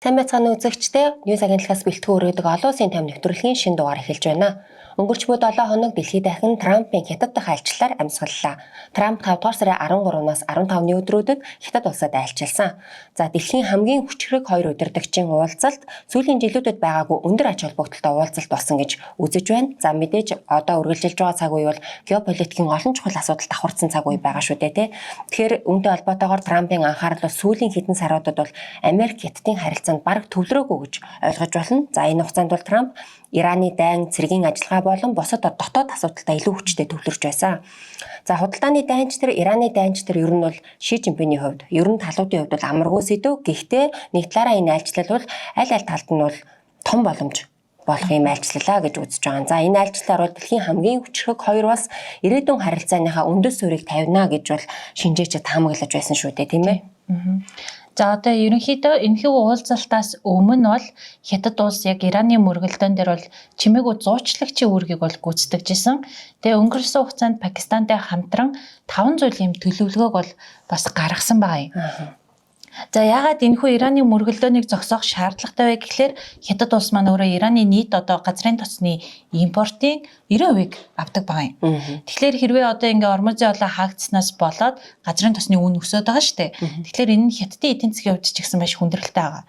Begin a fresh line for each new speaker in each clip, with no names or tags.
Сайн байцгаана үзэгчдээ. News агентлагаас бэлтгэн өргөдөг олон улсын тайван нэвтрүүлгийн шинэ дугаар эхэлж байна. Өнгөрч буй 7 хоног дэлхийд дахин Трампын Хятад дахь айлчлалаар амьсгаллаа. Трамп 5 дугаар сарын 13-наас 15-ны өдрүүдэд Хятад улсад айлчилсан. За, дэлхийн хамгийн хүчирхэг хоёр удирдагчийн уулзалт сүүлийн жилүүдэд байгаагүй өндөр ач холбогдолтой уулзалт болсон гэж үзэж байна. За, мэдээж одоо үргэлжилж байгаа цаг үе бол геополитикийн олон чухал асуудал давхарцсан цаг үе байгаа шүү дээ, тэ. Тэгэхээр үүнтэй холбоотойгоор Трампын анхаарал бол сүүлийн хэдэн саруудад бол Америк Хятадын харилцаанд бараг төвлөрөөгүй гэж ойлгож болно. За, энэ хугацаанд бол Трамп Ираны дайн, цэргийн ажиллагаа болон бусад дотоод асуудалтай илүү хүчтэй төвлөрч байсан. За, худалдааны дайнч тэр Ираны дайнч тэр ер нь бол Ши Цзиньпиний хувьд, ер нь талуудын хувьд бол амаргүй сэдэв. Гэхдээ нэг талаараа энэ айлчлал бол аль аль талд нь бол том боломж болох юм айлчлалаа гэж үзэж байгаа. За, энэ айлчлалаар бол дэлхийн хамгийн хүчирхэг хоёр бас ирээдүйн харилцааныхаа үндэс суурийг тавина гэж бол шинжээчид таамаглаж байсан шүү дээ, тийм ээ.
За, одоо ерөнхийдөө энэхүү уулзалтаас өмнө бол Хятад улс яг Ираны мөргөлдөөн дээр бол чимээгүй зуучлагчийн үүргийг бол гүйцэтгэж исэн. Тэгээ өнгөрсөн хугацаанд Пакистантай хамтран 5 зүйлийн төлөвлөгөөг бол бас гаргасан байгаа юм. За, яагаад энэхүү Ираны мөргөлдөөнийг зогсоох шаардлагатай вэ гэхлээр Хятад улс маань өөрөө Ираны нийт одоо газрын тосны импортын 90% авдаг байгаа юм. Тэгэхээр хэрвээ одоо ингээ Ормузын олон хаагдсанаас болоод газрын тосны үн өсөөд байгаа шүү дээ. Тэгэхээр энэ нь Хятадын эдийн засгийн хувьд ч гэсэн маш хүндрэлтэй байгаа.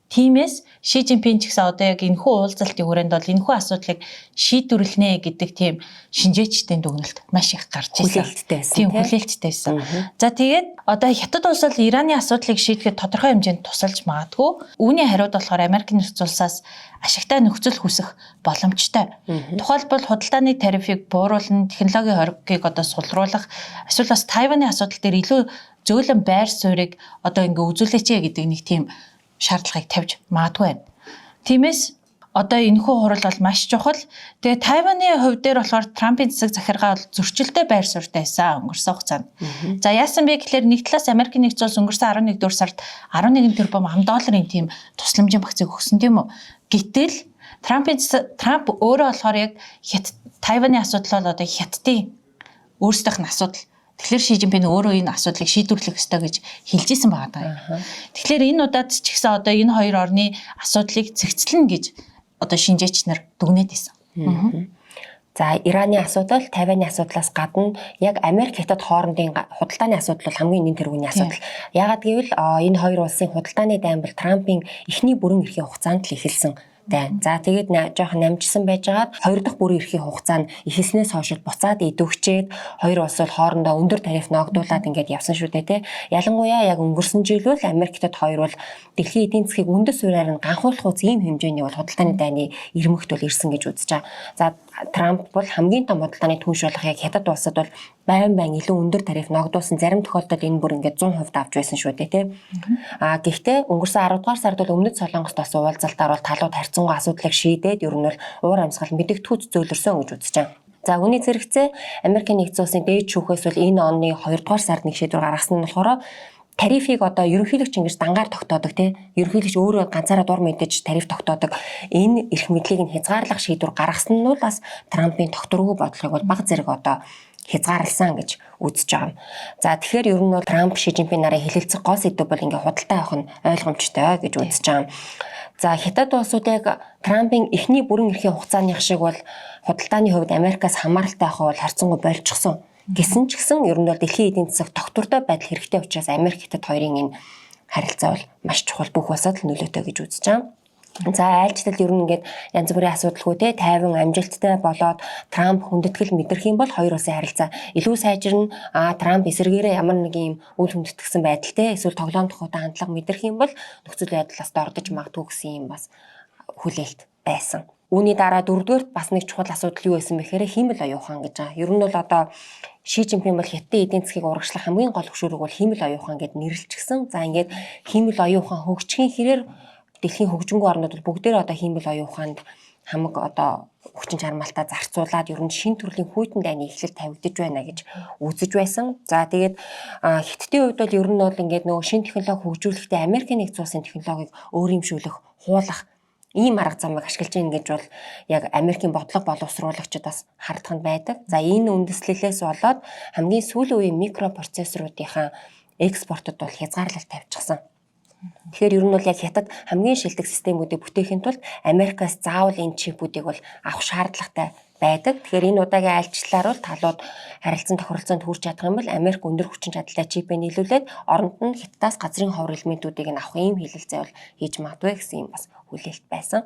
Тиймээс Ши Цзиньпин ч гэсэн одоо яг энэхүү уулзалтын хүрээнд бол энэхүү асуудлыг шийдвэрлэнэ гэдэг тийм шинжээчдийн дүгнэлт маш их гарч ирсэн.
Хүлээлттэй байсан.
Тийм, хүлээлттэй байсан. За, тэгээд одоо Хятад улс бол Ираны асуудлыг шийдэхэд тодорхой хэмжээнд тусалж магадгүй. Үүний хариуд болохоор Америк нэгдсэн улсаас ашигтай нөхцөл хүсэх боломжтой. Тухайлбал, худалдааны тарифыг бууруулна, технологийн хоригыг одоо сулруулах, эсвэл бас Тайваны асуудал дээр илүү зөөлөн байр суурийг одоо ингээ үзүүлээч гэдэг нэг тийм шаардлагыг тавьж магадгүй байна. Тиймээс одоо энэхүү хурал бол маш чухал. Тэгээ Тайваны хувь дээр болохоор Трампын засаг захиргаа бол зөрчилтэй байр суурьтай байсан өнгөрсөн хугацаанд. За, яасан бэ гэхлээр нэг талаас Америкийн нэгдсэн улс өнгөрсөн 11 дугаар сард 11 тэрбум ам долларын тийм тусламжийн багцыг өгсөн, тийм үү? Гэтэл Трамп өөрөө болохоор яг Тайваны асуудал бол одоо Хятадын өөрсдийнх нь асуудал. Тэгэхээр Ши Цзиньпин өөрөө энэ асуудлыг шийдвэрлэх ёстой гэж хэлж исэн байгаа даа. Тэгэхээр энэ удаад ч гэсэн одоо энэ хоёр орны асуудлыг цэгцлэнэ гэж одоо шинжээч нар дүгнээд исэн.
За, Ираны асуудал, Тайваны асуудлаас гадна яг Америк Хятад хоорондын худалдааны асуудал бол хамгийн нэн тэргүүний асуудал. Яагаад гэвэл энэ хоёр улсын худалдааны дайн бол Трампын эхний бүрэн эрхийн хугацаанд л эхэлсэн дайн. За, тэгээд жоохон намжсан байжгаад хоёр дахь бүрэн эрхийн хугацаа нь эхэлснээс хойш буцаад идэвхжээд хоёр улс бол хоорондоо өндөр тариф ноогдуулаад ингээд явсан шүү дээ, тэ. Ялангуяа яг өнгөрсөн жил бол Америк Хятад хоёр бол дэлхийн эдийн засгийг үндэс суурьаар нь ганхуулах үз ийм хэмжээний бол худалдааны дайны ирмэгт бол ирсэн гэж үзэж байгаа. За, Трамп бол хамгийн том худалдааны түнш болох яг Хятад улсад бол байн байн илүү өндөр тариф ногдуулсан, зарим тохиолдолд энэ бүр ингээд 100% авч байсан шүү дээ, тий. А гэхдээ өнгөрсөн 10 дугаар сард бол Өмнөд Солонгост болсон уулзалтаар бол талууд харьцангуй асуудлыг шийдээд ер нь бол уур амьсгал мэдэгдэхүйц зөөлрсөн гэж үзэж байгаа. За, үүний зэрэгцээ Америкийн нэгдсэн улсын дээд шүүхээс бол энэ оны 2 дугаар сард нэг шийдвэр гаргасан нь болохоор тарифыг одоо ерөнхийлөгч ингэж дангаар тогтоодог, тий, ерөнхийлөгч өөрөө ганцаараа дур мэдэж тариф тогтоодог энэ эрх мэдлийг нь хязгаарлах шийдвэр гаргасан нь бол бас Трампын тогтворгүй бодлогыг бол бага зэрэг одоо хязгаарласан гэж үзэж байгаа юм. За, тэгэхээр ер нь бол Трамп, Ши Цзиньпин нарын хэлэлцэх гол сэдэв бол ингээ худалдаа авах нь ойлгомжтой гэж үзэж байгаа юм. За, Хятад улсууд яг Трампын эхний бүрэн эрхийн хугацааных шиг бол худалдааны хувьд Америкаас хамааралтай авах бол харьцангуй болчихсон. Гэсэн ч гэсэн ер нь бол дэлхийн эдийн засаг тогтвортой байдал хэрэгтэй учраас Америк Хятад хоёрын энэ харилцаа бол маш чухал, бүх улсад л нөлөөтэй гэж үзэж байгаа. За, айлчлал ер нь ингээд янз бүрийн асуудалгүй те тайван амжилттай болоод Трамп хүндэтгэл мэдрэх юм бол хоёр улсын харилцаа илүү сайжирна. А Трамп эсрэгээрээ ямар нэг юм үл хүндэтгэсэн байдалтай эсвэл тоглоом тухайтай хандлага мэдрэх юм бол нөхцөл байдлаас дордож магадгүй гэсэн юм бас хүлээлт байсан. Үүний дараа дөрөвдүгээрт бас нэг чухал асуудал юу байсан бэ гэхээр хиймэл оюун ухаан гэж байгаа. Ер нь бол одоо Ши Цзиньпин бол Хятадын эдийн засгийг урагшлах хамгийн гол хөшүүрэг бол хиймэл оюун ухаан гэд нэрлэчихсэн. За, ингээд хиймэл оюун ухаан хөгжихийн хэрээр дэлхийн хөгжингүй орнууд бол бүгдээрээ одоо хиймэл оюун ухаанд хамаг одоо хүчин чармаалтаа зарцуулаад ер нь шин төрлийн хүйтэн дайны эхлэл тавигдаж байна гэж үзэж байсан. За, тэгээд Хятадын хувьд бол ер нь бол ингээд нөгөө шин технологи хөгжүүлэхдээ Америкийн нэгдсэн улсын технологиг өөрөмшүүлэх, хуулах ийм арга замыг ашиглаж гин гэж бол яг Америкийн бодлого боловсруулагчид бас хардах нь байдаг. За, энэ үндэслэлээс болоод хамгийн сүүлийн үеийн микропроцессоруудынхаа экспортод бол хязгаарлалт тавьчихсан. Тэгэхээр ер нь бол яг Хятад хамгийн шилдэг системүүдийг бүтээхийн тулд Америкаас заавал энэ чипүүдийг бол авах шаардлагатай байдаг. Тэгэхээр энэ удаагийн айлчлалаар бол талууд харилцан тохиролцоонд хүрч чадах юм бол Америк өндөр хүчин чадалтай чипээ нийлүүлээд оронд нь Хятадаас газрын ховор элементүүдийг нь авах ийм хэлэлцээ бол хийж магадгүй гэсэн юм бас хүлээлт байсан.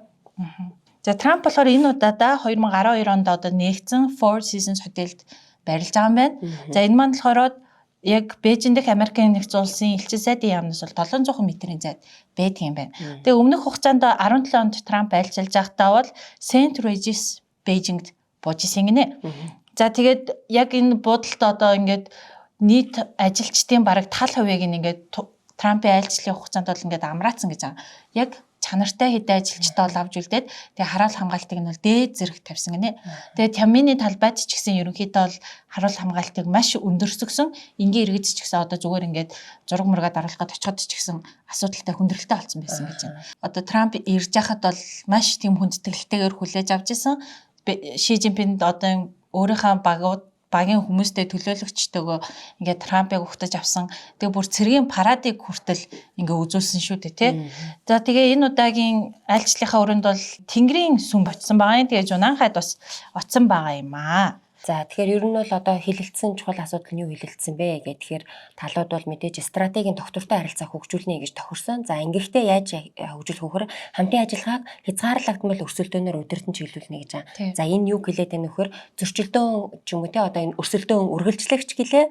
За, Трамп болохоор энэ удаадаа 2012 онд одоо нээгдсэн Four Seasons хотелд байрлаж байгаа юм байна. За, энэ маань болохоор яг Бээжин дэх Америкийн нэгдсэн улсын элчин сайдын яамнаас бол 700 метрийн зайд байдаг юм байна. Тэгээ өмнөх хугацаанд 17 онд Трамп айлчилж байхдаа бол Saint Regis Бээжингд бууж исэн гинэ. За, тэгээд яг энэ буудалд одоо ингээд нийт ажилчдын бараг тал хувийг ингээд Трампын айлчлалын хугацаанд бол ингээд амраацсан гэж байгаа. Яг чанартай хэдэн ажилчтай бол авч үлдээд, тэгээ хараал хамгаалтыг нь бол дээд зэрэг тавьсан гинэ. Тэгээ Тямины талбайд ч гэсэн ерөнхийдөө бол харуул хамгаалтыг маш өндөрсгсөн. Энгийн иргэд ч гэсэн одоо зүгээр ингээд зураг мургаа даруулах гээд очиход ч гэсэн асуудалтай, хүндрэлтэй болсон байсан гэж байна. Одоо Трамп ирж байхад бол маш тийм хүндэтгэлтэйгээр хүлээж авч исэн. Ши Жинпинд одоо өөрийнхөө багууд, багийн хүмүүстэй, төлөөлөгчтэйгөө ингээд Трампыг угтаж авсан. Тэгээ бүр цэргийн парадыг хүртэл ингээ үзүүлсэн шүү дээ, тий. За, тэгээ энэ удаагийн айлчлалынхаа өрөөнд бол Тэнгэрийн сүм очсон байгаа юм. Тэгээ Жунанхайд бас очсон байгаа юм аа.
За, тэгэхээр ер нь бол одоо хэлэлцсэн чухал асуудал нь юу хэлэлцсэн бэ гэх тэгэхээр талууд бол мэдээж стратегийн тогтвортой харилцаа хөгжүүлнэ гэж тохирсон. За, ингэхдээ яаж хөгжүүлэх вөхөр хамтын ажиллагааг хязгаарлагдмал өрсөлдөөнөөр удирдан чиглүүлнэ гэж байгаа. За, энэ юу хэлээд байна вөхөр зөрчилдөөн ч юм уу те, одоо энэ өрсөлдөөн үргэлжлэгч гэлээ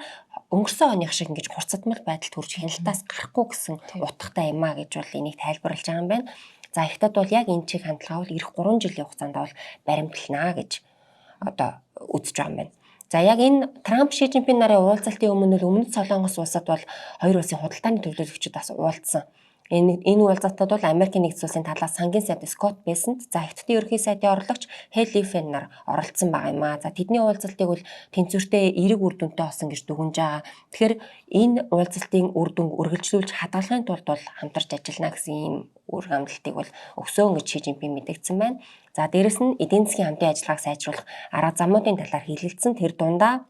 өнгөрсөн оных шиг ингэж хурцдмал байдалд хүрч хяналтаас гарахгүй гэсэн утгатай юм а гэж бол энийг тайлбарлаж байгаа юм байна. За, Хятад бол яг энэ чиг хандлага бол ирэх 3 жилийн хугацаанд бол баримтлана гэж одоо үзэж байгаа юм байна. За, яг энэ Трамп Ши Жинпин нарын уулзалтын өмнө л Өмнөд Солонгос улсад бол хоёр улсын худалдааны төлөөлөгчид бас уулзсан. Энэ уулзалтад бол Америкийн нэгдсэн улсын талаас сангийн сайд Скотт Бессент, за, Хятадын ерөнхий сайдын орлогч Хэ Лифен нар оролцсон байгаа юм аа. За, тэдний уулзалтыг бол тэнцвэртэй, эерэг үр дүнтэй болсон гэж дүгнж байгаа. Тэгэхээр энэ уулзалтын үр дүнг үргэлжлүүлж хадгалахын тулд бол хамтарч ажиллана гэсэн ийм үр амлалтыг бол өгсөн гэж Ши Жинпин мэдэгдсэн байна. За, дээрэс нь эдийн засгийн хамтын ажиллагааг сайжруулах арга замуудын талаар хэлэлцсэн. Тэр дундаа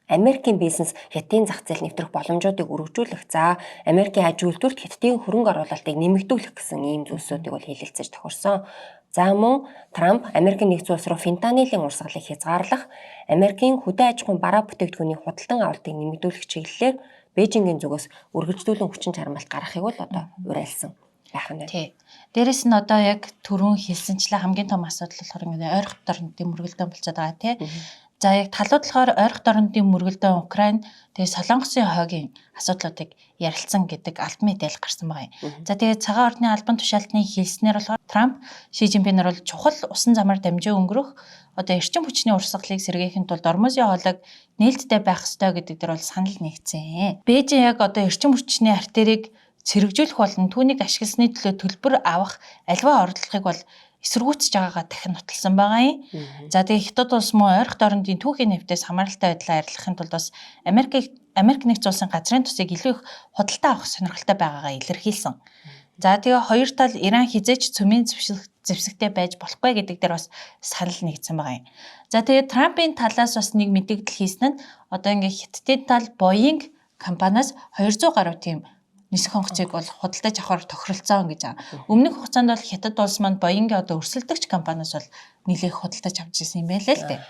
Америкийн бизнес Хятадын зах зээл нэвтрэх боломжуудыг өргөжүүлэх, за, Америкийн аж үйлдвэрт Хятадын хөрөнгө оруулалтыг нэмэгдүүлэх гэсэн ийм зүйлсүүдийг бол хэлэлцэж тохирсон. За, мөн Трамп Америкийн нэгдсэн улс руу фентанилийн урсгалыг хязгаарлах, Америкийн хөдөө аж ахуйн бараа бүтээгдэхүүний худалдан авалтыг нэмэгдүүлэх чиглэлээр Бээжингийн зүгээс үргэлжлүүлэн хүчин чармайлт гаргахыг бол одоо уриалсан байх нь байна.
Тий. Дээрэс нь одоо яг түрүүн хэлсэнчлээ хамгийн том асуудал болохоор ингээд ойрхот дорнодын мөргөлдөөн болцоод байгаа, тий. За, яг талууд болохоор ойрхот дорнодын мөргөлдөөн, Украин, тэгээ Солонгосын хойгийн асуудлуудыг ярилцсан гэдэг албан мэдээлэл гарсан байгаа юм. За, тэгээ цагаан ордны албан тушаалтны хэлснээр болохоор Трамп Ши Жинпинээр бол чухал усан замаар дамжин өнгөрөх одоо эрчим хүчний урсгалыг сэргээхийн тулд Ормузын хоолойг нээлттэй байх ёстой гэдэг дээр бол санал нэгдсэн. Бээжин яг одоо эрчим хүчний артерийг сэргэжүүлэх болон түүнийг ашигласны төлөө төлбөр авах альва орлогыг бол эсэргүүцэж байгаагаа дахин нотолсон байгаа юм. За, тэгээ Хятад улс мөн ойрхот орондын түүхийн нефтээс хамааралтай байдлаа арилгахын тулд бас Америк нэгдсэн улсын газрын тусыг илүү их худалдаа авах сонирхолтой байгаагаа илэрхийлсэн. За, тэгээ хоёр тал Иран хэзээ ч цөмийн зэвсэгтэй байж болохгүй гэдэг дээр бас санал нэгдсэн байгаа юм. За, тэгээ Трампын талаас бас нэг мэдэгдэл хийсэн нь одоо ингээ Хятадын тал Boeing компаниас 200 гаруй тийм нисэх онгоцыг бол худалдаж авахар тохиролцоон гэж байгаа. Өмнөх хугацаанд бол Хятад улс маань Boeing-ийн одоо өрсөлдөгч компаниас бол нэлээх худалдаж авч ирсэн юм байна л дээ.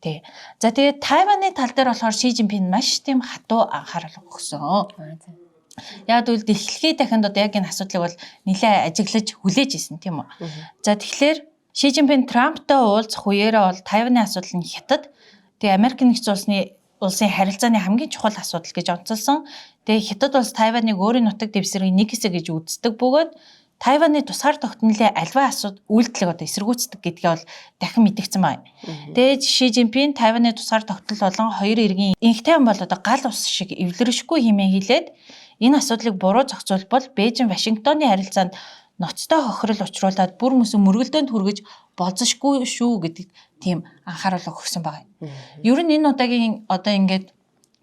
Тий. За, тэгээд Тайваны тал дээр болохоор Ши Жинпин маш тийм хатуу анхаарал өгсөн. Яг гэвэл дэлхийн дахинд одоо яг энэ асуудлыг бол нэлээ ажиглаж хүлээж исэн, тийм үү. За, тэгэхээр Ши Жинпин Трамптай уулзах үеэрээ бол Тайваны асуудал нь Хятад, тэгээ Америк нэгдсэн улсын харилцааны хамгийн чухал асуудал гэж онцолсон. Тэгээ Хятад улс Тайваныг өөрийн нутаг дэвсгэрийн нэг хэсэг гэж үздэг бөгөөд Тайваны тусгаар тогтнолын альва асуудал үйлдэлийг одоо эсэргүүцдэг гэдгээ бол дахин мэдгдсэн байна. Тэгээд Ши Жинпин Тайваны тусгаар тогтнол болон хоёр иргэн Энх тайван бол одоо гал ус шиг эвлэрэшгүй хэмээн хэлээд энэ асуудлыг буруу зохицуулбал Бээжин Вашингтоны харилцаанд ноцтой хохирол учруулад бүр мөсөн мөргөлдөөнд хүргэж болзошгүй шүү гэдэг тийм анхааруулга өгсөн байгаа. Ер нь энэ удаагийн одоо ингээд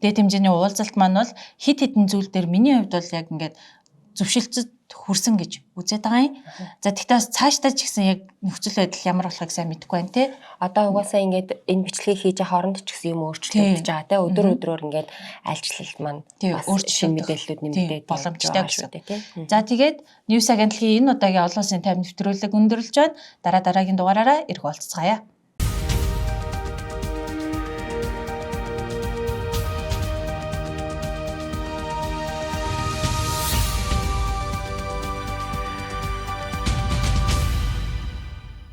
дээд хэмжээний уулзалт маань бол хит хитэн зүйл дээр миний хувьд бол яг ингээд зөвшөлтөд хүрсэн гэж үзээд байгаа юм. За, тэгтээ бас цаашдаа ч гэсэн яг нөхцөл байдал ямар болохыг сайн мэдэхгүй байна, те.
Одоо угаасаа ингээд энэ бичлэгийг хийж байгаа хооронд ч гэсэн юм өөрчлөгдөж байгаа, те. Өдөр өдрөөр ингээд айлчлалт маань бас шинэ мэдээллүүд нэмэгдээд
боломжтой гэсэн, тий. За, тэгээд News агентлагийн энэ удаагийн олон улсын 50 нэвтрүүлэг өндөрлөж байна. Дараа дараагийн дугаараараа ирэх уулзацгаая.